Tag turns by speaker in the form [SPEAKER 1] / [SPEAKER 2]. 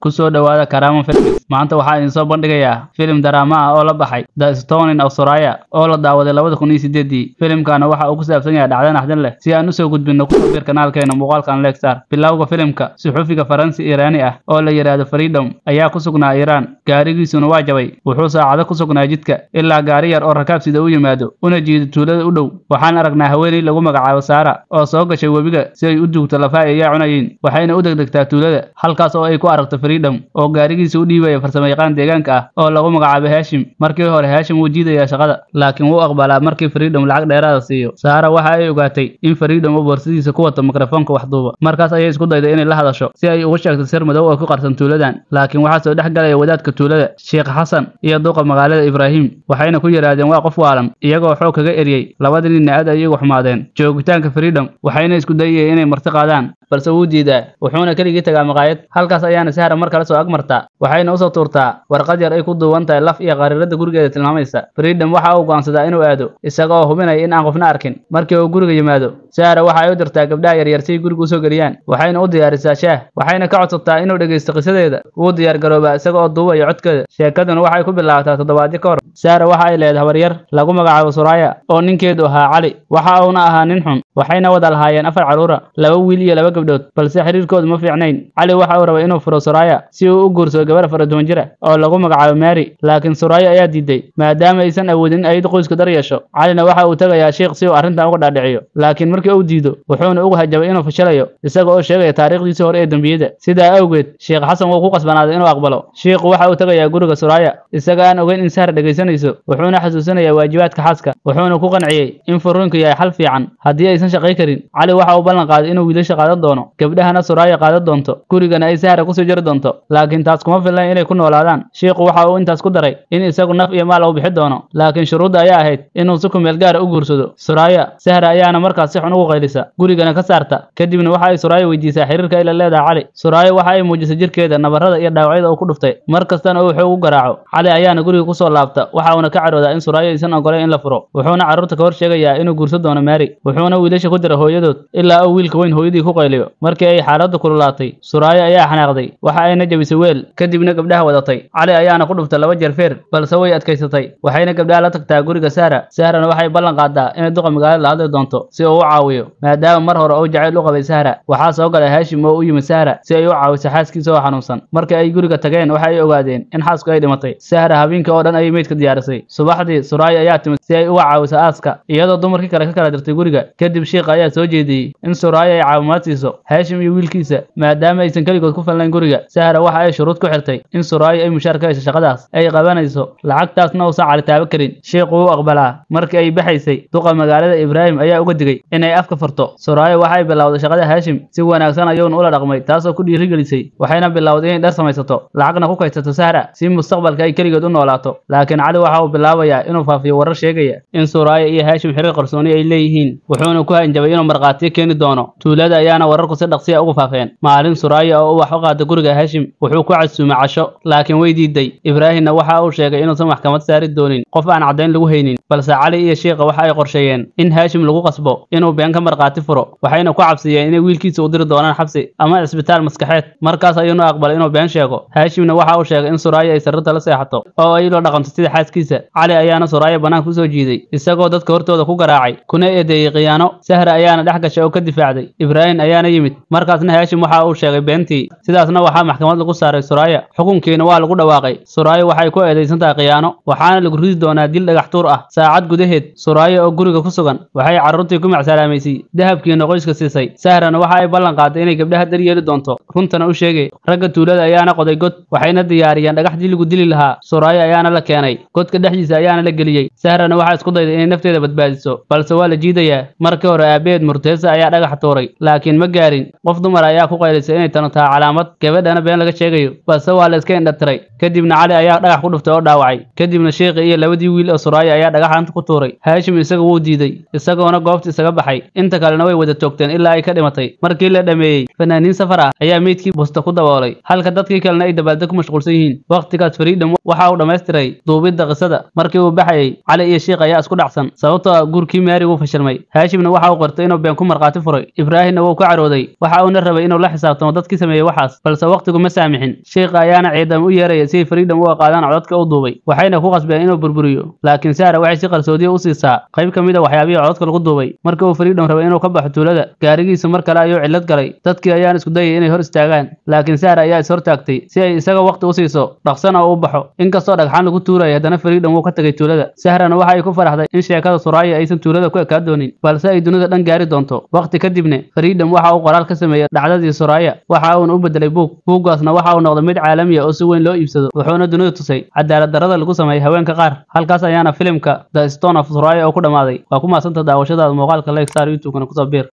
[SPEAKER 1] Ku soo dhawaada Karaama Films. Maanta waxaa idin soo bandhigayaa filim daraama ah oo la baxay The Stoning of Soraya oo la daawaday 2008. Filimkana waxa uu ku saabsan yahay dhacdo naxdin leh. Si aan u soo gudbino, ku soo bir kanaalkeena muuqaalkan like saar. Bilowga filimka, suxufiga Faransi Iiraani ah oo la yiraahdo Freedom ayaa ku sugnaa Iiraan. Gaarigiisuna waa jabay. Wuxuu saacado ku sugnaa jidka ilaa gaari yar oo rakaab sida u yimaado una jiido tuulada u dhow. Waxaan aragnaa haweeney lagu magacaabo Saara oo soo gashay webiga si ay u duugto lafaha ay cunayeen, waxayna u degdegtaa tuulada halkaas oo ay ku aragto Freedom oo gaarigiisa u dhiibaya farsamayaqaan deegaanka ah oo lagu magacaabo Hashim. Markii hore Hashim wuu diidayaa shaqada, laakiin wuu aqbalaa markii Freedom lacag dheeraad ah siiyo. Saara waxa ay ogaatay in Freedom uu boorsadiisa ku wato mikrofoonka wax duuba. Markaas ayay isku dayday inay la hadasho si ay ugu sheegto sir madow oo ku qarsan tuuladan, laakiin waxaa soo dhex galaya wadaadka tuulada Sheekh Xasan iyo duqa magaalada Ibraahim, waxayna ku yiraahdeen waa qof waalan, iyagoo xoog kaga eriyay. Labadii ninna aad ayay ugu xumaadeen joogitaanka Freedom, waxayna isku dayayeen inay marti qaadaan, balse wuu diidaa, wuxuuna keligii tagaa maqaayad. Halkaas ayaana Sahra mar kale soo agmartaa, waxayna usoo tuurtaa warqad yar ay ku duuban tahay laf iyo qariirada gurigeeda tilmaamaysa. Freedom waxa uu go'aansadaa inuu aado isaga oo hubinaya in aan qofna arkin. Markii uu guriga yimaado, Sahra waxa ay u dirtaa gabdhaha yaryar si ay guriga usoo geliyaan, waxayna u diyaarisaa shaah, waxayna ka codsataa inuu dhegeysto qisadeeda. Wuu diyaar garoobaa isaga oo duubaya codkeeda. Sheekaduna waxay ku bilaabataa toddobaadyo ka hor. Sahra waxa ay leedahay habaryar lagu magacaabo Suraya oo ninkeedu ahaa Cali, waxa uuna ahaa nin xun, waxayna wada lahaayeen 4 carruur ah, 2 wiil iyo 2 gabdhood, balse xiriirkoodu ma fiicnayn. Cali waxa uu rabay inuu furo Suraya si uu u guursado gabar 14 jir ah oo lagu magacaabo Mary, laakiin Suraya ayaa diiday maadaama aysan awoodin in ay qoyska dar yeesho. Calina waxa uu tagayaa sheekh si uu arrintan uga dhaadhiciyo, laakiin markii uu diido wuxuuna ugu hajabay inuu fashilayo isaga oo sheegaya taariikhdiisii hore ee dambiyada. Sidaa awgeed Sheekh Xasan wuu ku qasbanaaday inuu aqbalo. Sheekhu waxa uu tagayaa guriga Suraya isaga aan ogeyn in Sahra dhegeysanayso, wuxuuna xasuusinayaa waajibaadka xaaska, wuxuuna ku qanciyey in furriinku yahay xal fiican haddii aysan shaqay karin. Cali waxa uu ballan qaaday inuu wiilasha qaadan doono, gabdhahana Suraya qaadan doonto, gurigana ay Sahra kusii jiri doonto, laakiin taas kuma filnayn inay ku noolaadaan. Sheekhu waxa uu intaas ku daray in isagu naf iyo maal uu bixi doono, laakiin shuruudda ayaa ahayd inuu si ku meel gaar ah u guursado Suraya. Sahra ayaana markaas si xun ugu qaylisa, gurigana ka saarta. Kadibna waxa ay Suraya weydiisaa xiriirka ay la leedahay Cali. Suraya waxa ay muujisay jirkeeda nabarrada iyo dhaawacyada uu ku dhuftay, mar kastana uu xoog u garaaco. Cali ayaana guriga ku soo laabta, waxa uuna ka caroodaa in Suraya aysan ogolayn in la furo, wuxuuna carruurta ka hor sheegayaa inuu guursan doono Mary, wuxuuna wiilasha ku diray hooyadood ilaa uu wiilka weyn hooyadii ku qayliyo. Markii ay xaaladdu kululaatay, Suraya ayaa xanaaqday, waxa ayna jabisay weel, kadibna gabdhaha wadatay. Cali ayaana ku dhuftay 2 jeer feer, balse way adkaysatay, waxayna gabdhaha la tagtaa guriga Sahra. Sahrana waxay ballan qaadaa inay duqa magaalada la hadli doonto si uu u caawiyo, maadaama mar hore uu jacayl u qabay Sahra. Waxaa soo galay Hashim oo u yimid Sahra si ay u caawiso xaaskiisa oo xanuunsan. Markii ay guriga tageen, waxa ay ogaadeen in xaasku ay dhimatay. Sahra habeenkii oo dhan ayay meydka diyaarisay. Subaxdii Suraya ayaa timid si ay uga caawiso aaska, iyadoo dumarkii kale ka kala dirtay guriga. Kadib sheekha ayaa soo jeediyey in Suraya ay caawimaad siiso Hashim iyo wiilkiisa, maadaama aysan keligood ku filnayn guriga. Sahra waxa ay shuruud ku xirtay in Suraya ay mushaar ka hesho shaqadaas ay qabanayso, lacagtaasna uusan Cali taaba karin. Sheekhu wuu aqbalaa. Markii ay baxaysay, duqa magaalada Ibraahim ayaa uga digay inay afka furto. Suraya waxa ay bilowday shaqada Hashim si wanaagsan ayuuna ula dhaqmay, taasoo ku dhiirigelisay, waxayna bilowday inay dhar samaysato, lacagna ku kaydsato Sahra si mustaqbalka ay keligood u noolaato. Laakiin Cali waxa uu bilaabayaa inuu faafiyo warar sheegaya in Suraya iyo Hashim xiriir qarsooni ay leeyihiin, wuxuuna ku hanjabay inuu markhaatiyo keeni doono. Tuulada ayaana wararku si dhaqsi ah ugu faafeen. Maalin Suraya oo wax u qaada guriga Hashim wuxuu ku casuumay casho, laakiin way diiday. Ibraahimna waxa uu sheegay inuusan maxkamad saari doonin qof aan caddayn lagu haynin, balse Cali iyo sheekha waxa ay qorsheeyeen in Hashim lagu qasbo inuu been ka markhaati furo, waxayna ku cabsiyeen inay wiilkiisa u diri doonaan xabsi ama cisbitaal maskaxeed. Markaas ayuuna aqbalay inuu been sheego. Hashimna waxa uu sheegay in Suraya ay sirrta la seexato oo ay la dhaqanto sida xaaskiisa. Cali ayaana Suraya banaanka u soo jiiday isagoo dadka hortooda ku garaacay kuna eedeeyay khiyaano. Sahra ayaana dhex gashay oo ka difaacday. Ibraahim ayaana yimid, markaasna Hashim waxa uu sheegay beentii. Sidaasna waxaa maxkamad lagu saaray Suraya, xukunkiina waa lagu dhawaaqay. Suraya waxay ku eedeysan tahay khiyaano, waxaana lagu ridi doonaa dil dhagax tuur ah. Saacad gudaheed Suraya oo guriga ku sugan waxay carruurtii ku macsalaamaysay, dahabkiina qoyska siisay. Sahrana waxa ay ballan qaaday inay gabdhaha daryeeli doonto, runtana u sheegay. Ragga tuulada ayaana qoday god, waxayna diyaariyeen dhagaxdii lagu dili lahaa. Suraya ayaana la keenay, godka dhexdiisa ayaana la geliyey. Sahrana waxay isku dayday inay nafteeda badbaadiso, balse waa la jiidayaa. Markii hore aabaheed Murteza ayaa dhagax tuuray, laakiin ma gaarin. Qof dumar ayaa ku qaylisay inay tanu tahay calaamad, gabadhana been laga sheegayo, balse waa la iska indhatiray. Kadibna Cali ayaa dhagax ku dhuftay oo dhaawacay. Kadibna sheekhi iyo labadii wiil oo Suraya ayaa dhagaxanta ku tuuray. Hashim isaga wuu diiday, isagoona goobta isaga baxay. Inta kalena way wada toogteen ilaa ay ka dhimatay. Markii la dhameeyey, fanaaniin safar ah ayaa meydkii busta ku daboolay, halka dadkii kalena ay dabaaldeg ku mashquulsan yihiin. Waqtigaas Freedom waxa uu dhammaystiray duubidda Bilaabidda qisada. Markii uu baxayay, Cali iyo Shiikh ayaa isku dhacsan sababtoo ah guurkii Mary wuu fashilmay. Haashimna waxa uu qortay inuu been ku markhaati furay. Ibraahimna wuu ka carooday, waxa uuna rabay inuu la xisaabtamo dadkii sameeyey waxaas, balse waqtigu ma saamixin. Shiikha ayaana ciidamo u yeeraya si ay Freedom u qaadaan codadka u duubay, waxayna ku qasbeen inuu burburiyo. Laakiin Sara waxay si qarsoodiya u siisaa qayb ka mid ah waxyaabihii codadka lagu duubay. Markii uu Freedom rabay inuu ka baxo tuulada, gaarigiisu mar kale ayuu cillad galay. Dadkii ayaan isku dayay inay hor istaagaan, laakiin Sara ayaa is hortaagtay si ay isaga waqti u siiso dhaqsana uu u baxo. Inkastoo dhagxaan lagu tuurayay, haddana Freedom wuu ka tagay tuulada. Sahrana waxa ay ku faraxday in sheekada Suraya aysan tuulada ku ekaan doonin, balse ay dunida dhan gaari doonto. Waqti kadibna Freedom waxa uu qoraal ka sameeyay dhacdadii Suraya, waxa uuna u bedelay buug. Buuggaasna waxa uu noqday mid caalami ah oo si weyn loo iibsado, wuxuuna dunida tusay cadaalad darrada lagu sameeyay haweenka qaar. Halkaas ayaana filimka The Stone of Suraya oo ku dhamaaday. Waa ku mahadsantahay daawashadaada muuqaalka. Like saar, YouTube-kana kusoo biir.